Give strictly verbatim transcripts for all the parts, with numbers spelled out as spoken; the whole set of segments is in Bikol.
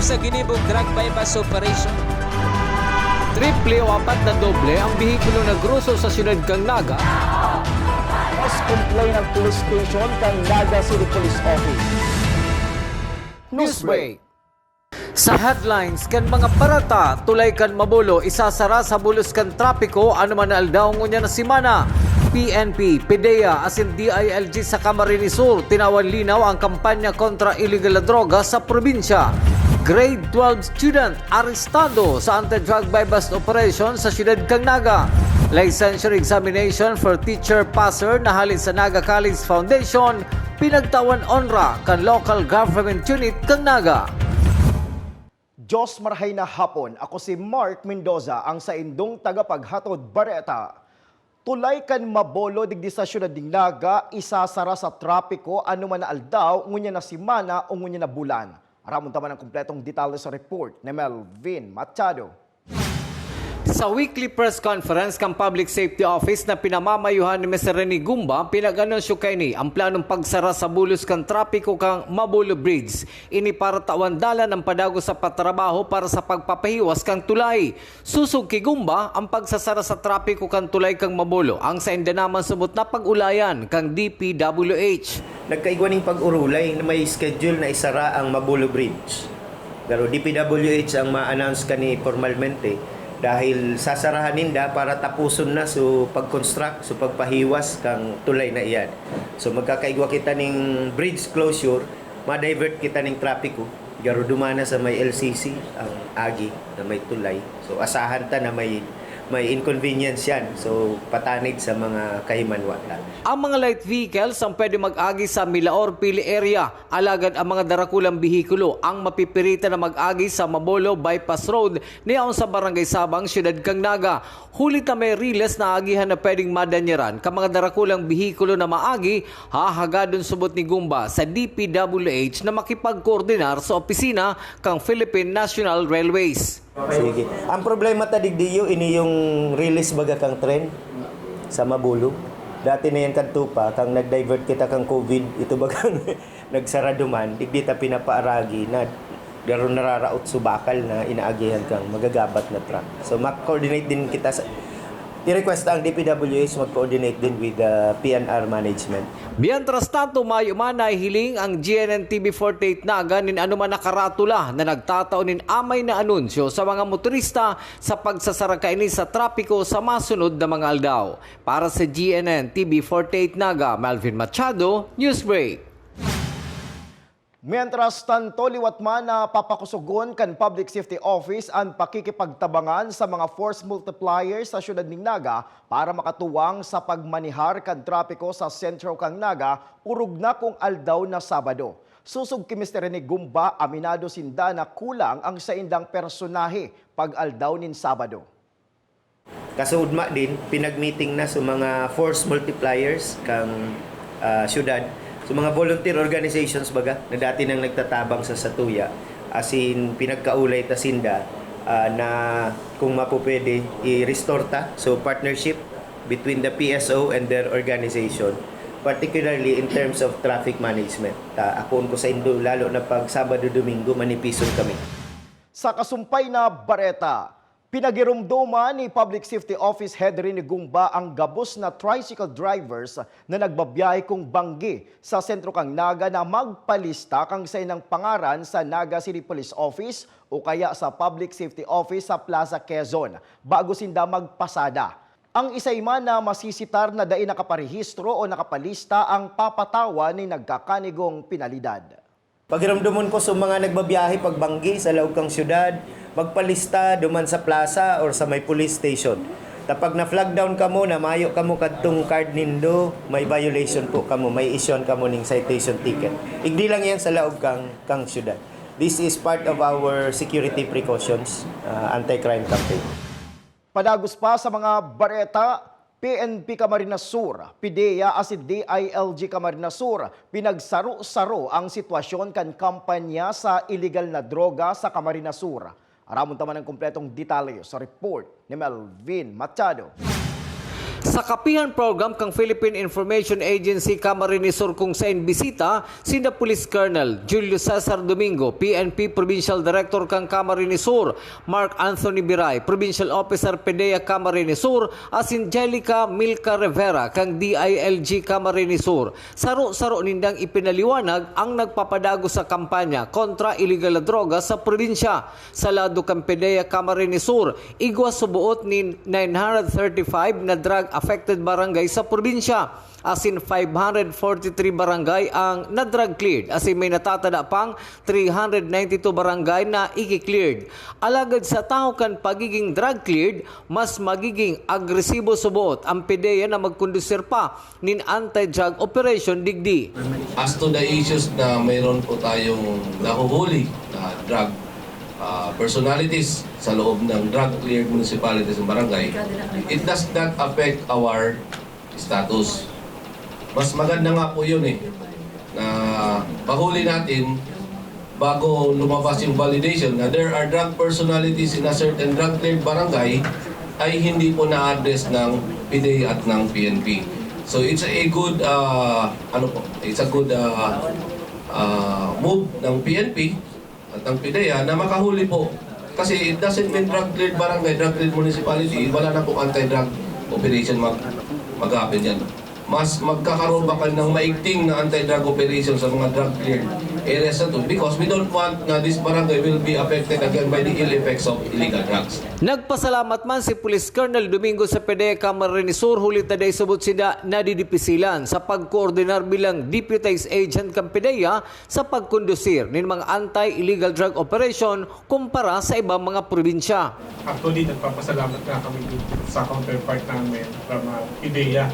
Sa ginibong drug buy-bust operation. Triple o apat na doble ang bihikulo na groso sa siyudad kan Naga. Mas complain ang police station kan Naga City Police Office. Newsbreak. Sa headlines kan mga bareta, tulay kan Mabolo isasara sa bulos kan trapiko anoman na aldaw ngunyan na semana. P N P, PDEA asin D I L G sa Camarines Sur tinawan linaw ang kampanya kontra iligal na droga sa probinsya. Grade twelve student arestado sa anti-drug buy-bust operation sa siyudad kan Naga. Licensure examination for teacher passer na hale sa Naga College Foundation pinagtawan onra kan local government unit kan Naga. Diyos marhay na hapon, ako si Mark Mendoza, ang saindong tagapaghatod bareta. Tulay kan Mabolo digdi sa siyudad nin Naga isasara sa trapiko anoman na aldaw, ngunyan na semana o ngunyan na bulan. Aramon ta man ang kompletong detalye sa report ni Melvin Machado. Sa weekly press conference kan Public Safety Office na pinamamayohan ni Mister Rene Gumba, pinag-anunsyo kaini ang planong pagsara sa bulos kan trapiko kan Mabolo Bridge. Ini para tawan dalan ang padagos sa patrabaho para sa pagpapahiwas kan tulay. Sosog ki Gumba, ang pagsasara sa trapiko kan tulay kan Mabolo ang sainda naman subot na pag-ulayan kan D P W H. Nagkaigwa ning pag-urulay na may schedule na isara ang Mabolo Bridge. Pero D P W H ang ma-announce kani formalmente dahil sasarahan ninda para tapuson na so pag-construct, so pagpahiwas kang tulay na iyan. So magkakaigwa kita ning bridge closure, ma-divert kita ning trapiko. Garo dumana sa may L C C ang agi na may tulay. So asahan ta na may may inconvenience yan. So patanid sa mga kahimanwatan. Ang mga light vehicles ang pwede mag-agi sa Milaor, Pili area. Alagad ang mga darakulang behikulo ang mapipiritan na mag-agi sa Mabolo Bypass Road na yaon sa Barangay Sabang, Siyudad kan Naga. Huli ta may riles na agihan na pwedeng madanyaran kan mga darakulang behikulo na maagi, hahagadon subot ni Gumba sa D P W H na makipagkoordinar sa opisina kan Philippine National Railways. Sige. Ang problema ta digdiyo, ini yung riles baga kang tren sa Mabolo. Dati na yan kadto pa, kang nag-divert kita kang COVID, ito bagang nagsarado man, digdi ta pinapaaragi na garo nararaot so bakal na inaagihan kang magagabat na truck. So, mag-coordinate din kita sa, i-request ang D P W H mag-coordinate din with the P N R management. Mientras tanto, mayo man nahihiling ang G N N T V forty-eight Naga nin anoman na karatula na nagtatao nin amay na anunsyo sa mga motorista sa pagsasara kaini sa trapiko sa masunod na mga aldaw. Para sa G N N T V forty-eight Naga, Melvin Machado, Newsbreak. Mientras tanto, liwat man na papakusogon kan Public Safety Office an pakikipagtabangan sa mga force multiplier sa siyudad nin Naga para makatuwang sa pagmanihar kan trapiko sa sentro kan Naga, orog na kung aldaw na Sabado. Sosog ki Mister Rene Gumba, aminado sinda na kulang ang saindang personahe pag-aldaw nin Sabado. Kasoodma din, pinag-meeting na sa mga force multipliers kang ah, syudad, sa mga volunteer organizations baga na dati nang nagtatabang sa satuya, asin pinagkaulay ta sinda ah, na kung mapupwede i-restore ta. So partnership between the P S O and their organization, particularly in terms of traffic management. Ta akoon ko sa indo, lalo na pag Sabado, Domingo, manipison kami. Sa kasumpay na bareta, pinagiromdoman ni Public Safety Office Head Rene Gumba ang gabos na tricycle drivers na nagbabiyahe kung banggi sa sentro kan Naga na magpalista kan saindang pangaran sa Naga City Police Office o kaya sa Public Safety Office sa Plaza Quezon bago sinda magpasada. Ang isay man na masisitar na dai nakaparehistro o nakapalista ang papatawan nin nagkakanigong penalidad. Pagiramdomon ko sa mga nagbabiyahe pagbanggi sa laog kang syudad, magpalista duman sa plaza or sa may police station. Ta pag na-flag down kamo, na mayo kamo kadtong card nindo, may violation po kamo, may issuean kamo ning citation ticket. Igdi lang yan sa laog kang, kang syudad. This is part of our security precautions, uh, anti-crime campaign. Padagos pa sa mga bareta, P N P Camarines Sur, PDEA asin D I L G Camarines Sur pinagsaro-saro ang sitwasyon kan kampanya sa iligal na droga sa Camarines Sur. Aramon ta man ang kompletong detalye sa report ni Melvin Machado. Sa kapihan program kan Philippine Information Agency Camarines Sur, kung sain bisita sinda Police Colonel Julio Cesar Domingo, P N P Provincial Director kan Camarines Sur, Mark Anthony Biray, Provincial Officer PDEA Camarines Sur, asin Jelica Milka Rivera kan D I L G Camarines Sur. Saro-saro nindang ipinaliwanag ang nagpapadagos sa kampanya kontra iligal na droga sa probinsya. Sa lado kan PDEA Camarines Sur, igwa suboot nin nine hundred thirty-five na drug affected barangay sa probinsya, asin five hundred forty-three barangay ang na-drug cleared, asin may natatada pang three hundred ninety-two barangay na iki-cleared. Alagad sa tahaw kan pagiging drug cleared, mas magiging agresibo suboot ang PDEA na magkondusir pa nin anti-drug operation digdi. As to the issues na mayroon po tayong nahuhuli na drug ah, personalities sa loob ng drug-cleared municipalities and barangay, it does not affect our status. Mas maganda nga po yun eh, na mahuli natin bago lumabas yung validation na there are drug personalities in a certain drug-cleared barangay ay hindi po na-address ng PDEA at ng P N P. So it's a good uh, ano po, it's a good uh, uh, move ng P N P at ng PDEA na makahuli po. Kasi it doesn't mean drug-cleared barangay, drug-cleared municipality, wala na po anti-drug operation mag mag-happen yan. Mas magkakaroon pa kayo ng maigting na anti-drug operation sa mga drug-cleared areas na to because we don't want na this barangay will be affected again by the ill effects of illegal drugs. Nagpasalamat man si Police Colonel Domingo sa PDEA Camarines Sur huli ta dai subot sinda nadidipisilan sa pagkoordinar bilang deputized agent kan PDEA sa pagkondusir nin mga anti-illegal drug operation kumpara sa ibang mga probinsya. Actually, nagpapasalamat nga kami dito sa counterpart namin from uh, PDEA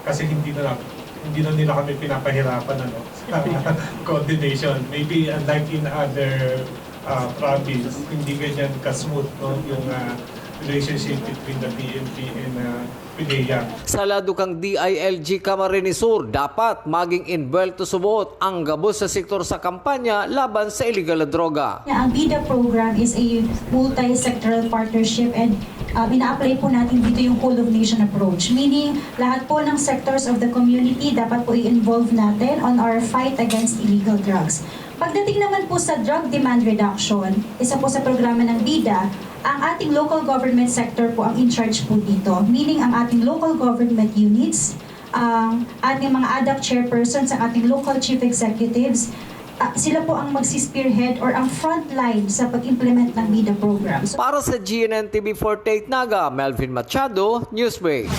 kasi hindi na hindi na nila kami pinapahirapan ano sa coordination. Maybe unlike in other uh, province, hindi ganyan ka-smooth no, yung uh, relationship between the P N P and uh, PDEA. Sa lado kan D I L G Camarines Sur, dapat maging inbuwelto suboot ang gabos na sektor sa kampanya laban sa iligal na droga. Ang BIDA program is a multi-sectoral partnership and uh, ina-apply po natin dito yung whole of nation approach. Meaning, lahat po ng sectors of the community dapat po i-involve natin on our fight against illegal drugs. Pagdating naman po sa drug demand reduction, isa po sa programa ng BIDA, ang ating local government sector po ang in charge po dito. Meaning ang ating local government units, ang ating mga ADAC chairpersons, ang ating local chief executives, ah, sila po ang magsi-spearhead or ang frontline sa pag-implement ng BIDA program. So, Para sa G N N T V forty-eight Naga, Melvin Machado, Newsbreak.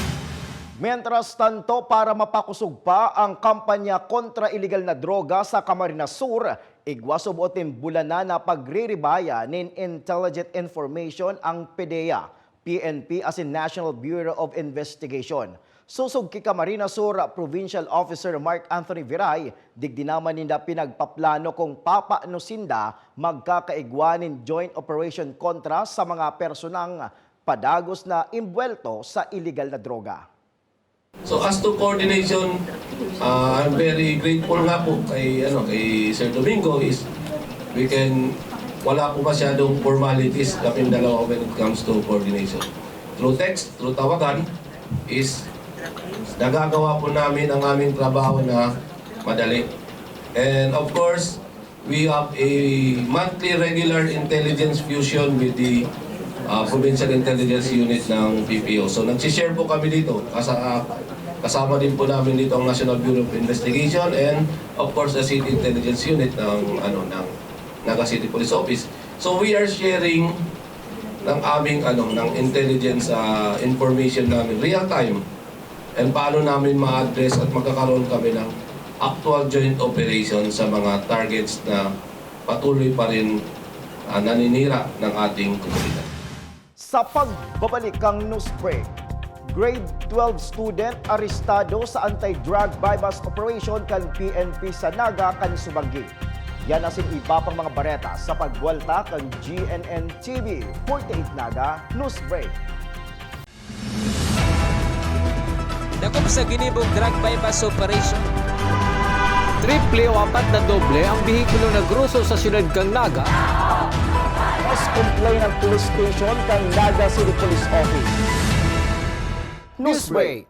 Mientras tanto, para mapakosog pa ang kampanya kontra iligal na droga sa Camarines Sur, igwa suboot nin bulanan na pagriribaya nin intelligent information ang PDEA, PNP asin National Bureau of Investigation. Sosog ki Camarines Sur Provincial Officer Mark Anthony Viray, digdi naman ninda pinagpaplano kung papano sinda magkakaigwa nin joint operation kontra sa mga personang padagos na imbuwelto sa iligal na droga. So as to coordination, uh, I'm very grateful nga po kay ano kay Sir Domingo is we can wala po masyadong formalities kaming dalawa when it comes to coordination. Through text, through tawagan is nagagawa po namin ang aming trabaho na madali. And of course, we have a monthly regular intelligence fusion with the uh, Provincial Intelligence Unit ng PPO. So nagsishare po kami dito. Kasa, uh, kasama din po namin dito ang National Bureau of Investigation and of course the City Intelligence Unit ng ano ng Naga City Police Office. So we are sharing ng aming ano ng intelligence uh, information namin real time and paano namin ma-address at magkakaroon kami ng actual joint operation sa mga targets na patuloy pa rin uh, naninira ng ating komunidad. Sa pagbabalik kang news break, grade twelve student arestado sa anti-drug buy-bust operation kan P N P sa Naga kan Subanggi. Yan asin iba pang mga bareta sa pagbuwalta kan G N N T V forty-eight Naga News Break. Dakop sa ginibong drug buy-bust operation. Triple o apat na doble ang behikulo na groso sa siyudad kan Naga. Mas complain ang police station kan Naga City Police Office. News break.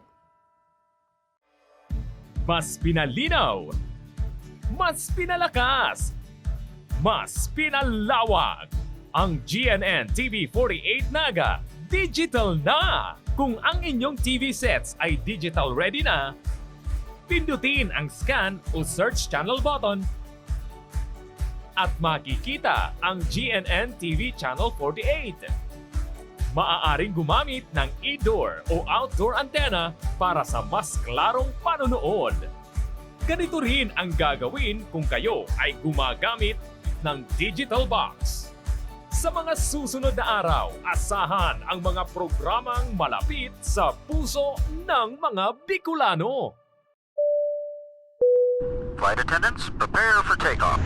Mas pinalinaw, mas pinalakas, mas pinalawak. Ang G N N T V forty-eight Naga, digital na! Kung ang inyong T V sets ay digital ready na, pindutin ang scan o search channel button at makikita ang G N N T V Channel forty-eight. Maaaring gumamit ng indoor o outdoor antenna para sa mas klarong panonood. Ganito rin ang gagawin kung kayo ay gumagamit ng digital box. Sa mga susunod na araw, asahan ang mga programang malapit sa puso ng mga Bicolano. Flight attendants, prepare for takeoff.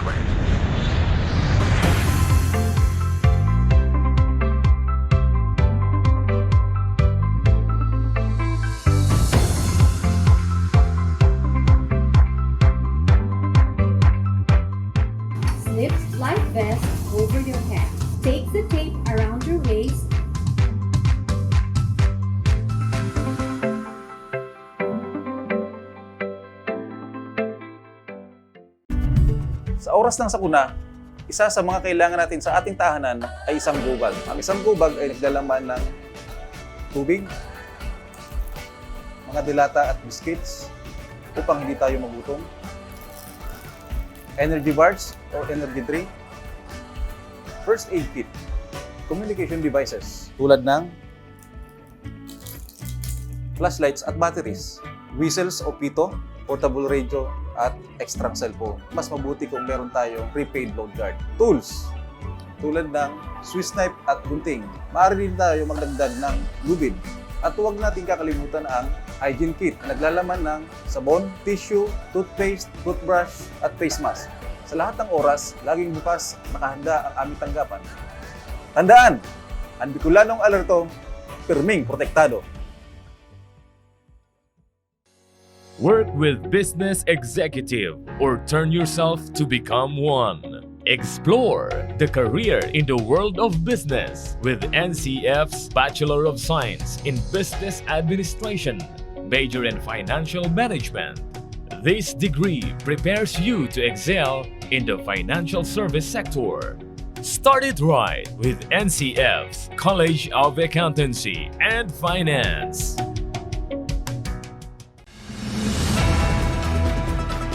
Slip life vest over your head. Take the tape around your waist. Sa oras ng sakuna, isa sa mga kailangan natin sa ating tahanan ay isang gubag. Ang isang gubag ay naglalaman ng tubig, mga delata at biscuits upang hindi tayo magutom, energy bars or energy drink, first aid kit, communication devices tulad ng flashlights at batteries, whistles o pito, portable radio, at extra cellphone. Mas mabuti kung meron tayong prepaid load guard. Tools, tulad ng Swiss knife at gunting. Maaari din tayo magdagdag ng lubid. At huwag nating kakalimutan ang hygiene kit na naglalaman ng sabon, tissue, toothpaste, toothbrush, at face mask. Sa lahat ng oras, laging bukas, nakahanda ang aming tanggapan. Tandaan, ang Bicolanong alerto, pirming protektado. Work with business executive or turn yourself to become one. Explore the career in the world of business with N C F's Bachelor of Science in Business Administration, major in financial management. This degree prepares you to excel in the financial service sector. Start it right with N C F's College of Accountancy and Finance.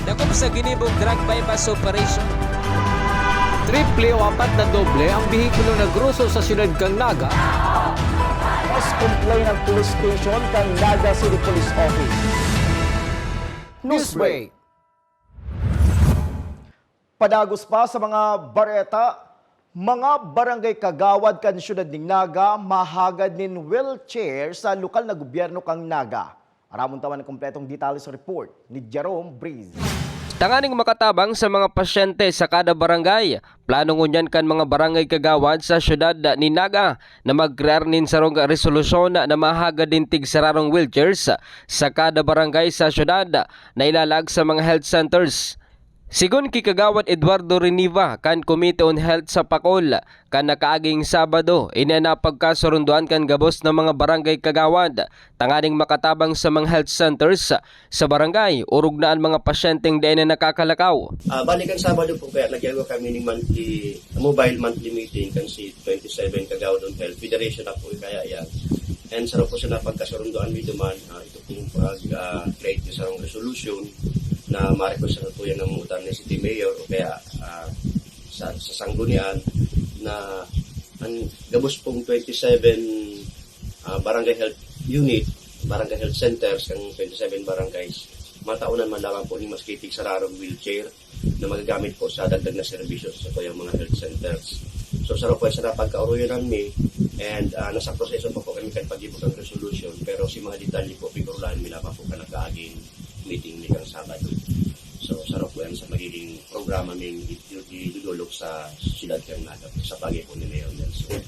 Dakop sa ginibong drug buy-bust operation. Triple o apat na doble ang behikulo na groso sa siyudad kan Naga. Mas complain ang police station kan Naga City Police Office. Newsbreak. Padagos pa sa mga bareta, mga barangay kagawad kan siyudad nin Naga mahagad nin wheelchair sa lokal na gobyerno kan Naga. Aramon ta man an kompletong detalye sa report ni Jerome Breeze. Tanganing makatabang sa mga pasyente sa kada barangay, plano ngunyan kan mga barangay kagawad sa siyudad nin Naga na magkrear nin sarong resolusyon na mahagad nin tigsararong wheelchairs sa kada barangay sa siyudad na ilalag sa mga health centers. Sigon ki Kagawad Eduardo Reniva kan Committee on Health sa Pacol, kan nakaaging Sabado, ini an napagkasurundoan kan gabos na mga barangay kagawad tanganing makatabang sa mga health centers sa barangay, orog na an mga pasyenteng dai na nakakalakaw. Ah, bali kan Sabado po, kaya nagyagawa kami ning monthly, mobile monthly meeting kan si twenty-seven Kagawad on Health, federation na po kaya yan. And saro po sa napagkasurundoan mi duman, ah, ito pong pag, ah, create ng isang resolution na ma-request na po yan ng Motanes City Mayor o kaya, ah, sa, sa sanggunian na ang gabos pong twenty-seven, ah, barangay health unit, barangay health centers, ang twenty-seven barangays, mataonan man lamang po ni mas kitig sa rarong wheelchair na magagamit po sa dagdag na serbisyo sa tuyang mga health centers. So, saro po sa napagkaoroyonan mi, and, ah, nasa proseso pa po kami kan paggibo kan resolution, pero si mga detalye po, pigurulahan mi lamang po kan nakaaging meeting mi kan Sabado. So, saro po yan sa magiging programa ming i-, i-, idudulog sa siyudad kan Naga, sa pagi po ni Mayor Nelson.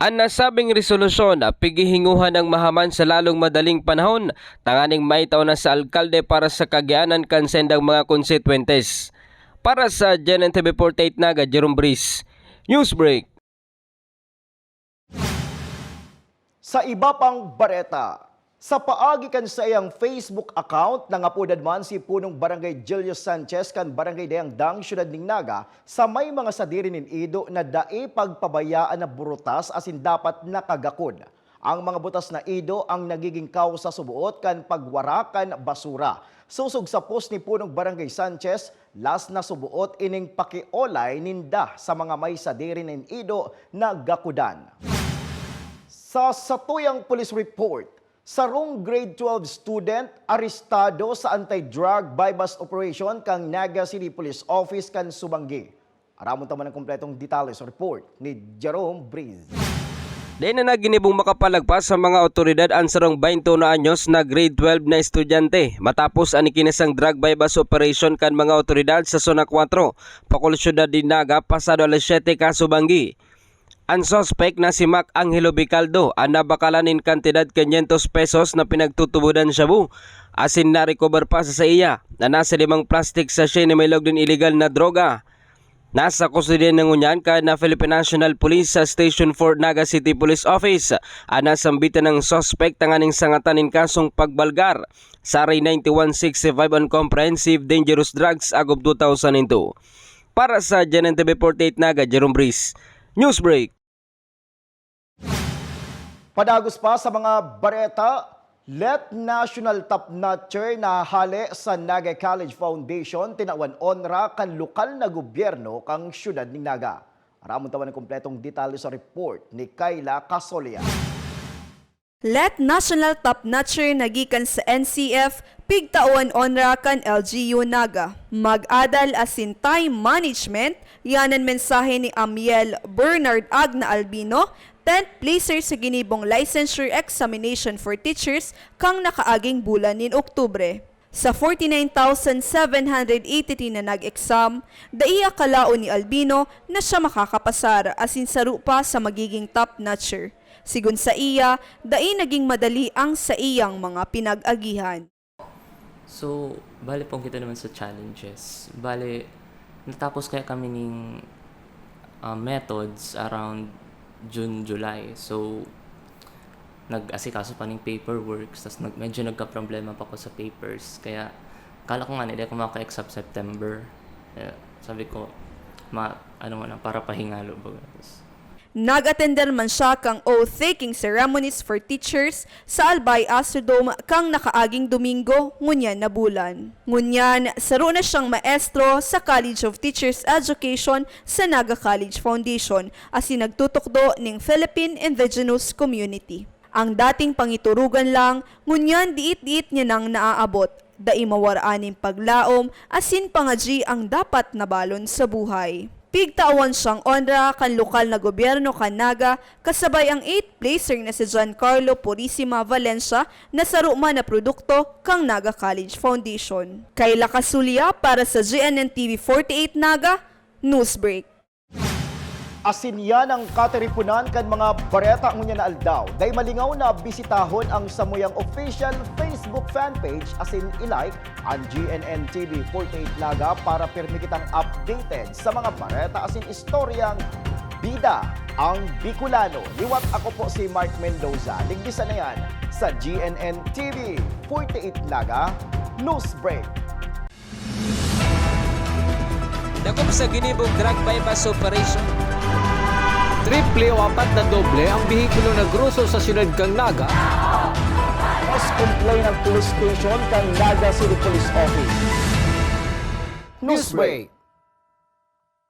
An nasabing resolusyon pighihinguhan nang mahaman sa lalong madaling panahon tanganing maitao na sa alkalde para sa kagianan kan saindang mga konstituyentes. Para sa G N N T V forty-eight Naga, Jerome Breeze, Newsbreak. Sa iba pang bareta, Sa paagi kan saiyang Facebook account, nangapodan man si Punong Barangay Julius Sanchez kan Barangay Dayangdang, Siyudad nin Naga, sa may mga sadiri nin ido na dai pagpabayaan na burutas asin dapat nakagakod. Ang mga butas na ido ang nagiging kawsa suboot kan pagwara kan basura. Sosog sa post ni Punong Barangay Sanchez, last na suboot ining pakiolay ninda sa mga may sadiri nin ido na gakodan. Sa satuyang police report, sarong grade twelve student arestado sa anti-drug buy-bust operation kan Naga City Police Office kan Subangui. Aramon ta man an kompletong detalye sa report ni Jerome Breeze. Dai na ginibong makapalagpas sa mga awtoridad an sarong bainti uno anyos na grade twelve na estudyante matapos an ikinasang drug buy-bust operation kan mga awtoridad sa Zona Cuatro, Pakul Siyudad nin Naga, pasado alas siyete kan Subangui. An suspek na si Mac Angelo Bicaldo an nabakalan nin kantidad quinientos pesos na pinagtutubodan shabu, asin na-recover pa sa saiya na nasa limang plastic sachet na may laog nin iligal na droga. Nasa kustodiya na ngunyan kan Philippine National Police sa Station four Naga City Police Office an nasambitan na suspek tanganing sangatan nin kasong pagbalgar sa R A ninety-one sixty-five on Comprehensive Dangerous Drugs Agob two thousand and two. Para sa G N N T V forty-eight Naga, Jerome Breeze. Newsbreak. Padagos pa sa mga bareta, Let National Top Notcher na hale sa Naga College Foundation, tinawan onra kan lokal na gobyerno kan siyudad nin Naga. Aramon ta man an kompletong detalye sa report ni Kayla Casolia. Let National Top Notcher na gikan sa N C F, pigtawan onra kan L G U Naga. Mag-adal asin time management, yan an mensahe ni Amiel Bernard Agna Albino, tenth placer sa ginibong Licensure Examination for Teachers kan nakaaging bulan nin Oktubre. Sa forty-nine thousand seven hundred eighty-three na nag-exam, dai akalaon ni Albino na siya makakapasar, asin saro pa sa magiging top notcher. Sigon saiya, dai naging madali ang saiyang mga pinag-agihan. So, bale, pong kita naman sa challenges. Bale, natapos kaya kami ning, ah, methods around June, July. So, nag-asikaso pa ning paperwork, tas nag-, medyo nagka-problema pa ko sa papers. Kaya, kala ko nga, hindi ako makaka-exam September. Kaya, sabi ko, ma-, ano mo na, para pahingalo, baga. Tas, Nag-atender man siya kan oath-taking ceremonies for teachers sa Albay Astrodome kan nakaaging Domingo ngunyan na bulan. Ngunyan, saro na siyang maestro sa College of Teachers Education sa Naga College Foundation asin nagtutukdo ning Philippine Indigenous Community. Ang dating pangiturugan lang, ngunyan diit-diit niya nang naaabot. Dai mawaraan nin paglaom asin pangadyi ang dapat na balon sa buhay. Pigtawan siyang onra kan lokal na gobyerno kan Naga, kasabay ang eighth placer na si Giancarlo Purisima Valencia na saro man na produkto kan Naga College Foundation. Kayla Casolia para sa G N N T V forty-eight Naga, Newsbreak. Asin yan ang katiriponan kan mga bareta ngunyan na aldaw. Dai malingaw na bisitahon ang samuyang official Facebook fan page asin i-like ang G N N T V forty-eight Naga para pirmi kitang updated sa mga bareta asin istoryang bida ang Bicolano. Liwat, ako po si Mark Mendoza. Ligbisan na yan sa G N N T V forty-eight Naga Newsbreak. Dakop sa ginibong drug buy-bust operation. Triple o apat na doble ang behikulo na groso sa siyudad kan Naga. Mas complain ang police station kan Naga City Police Office. Newsbreak.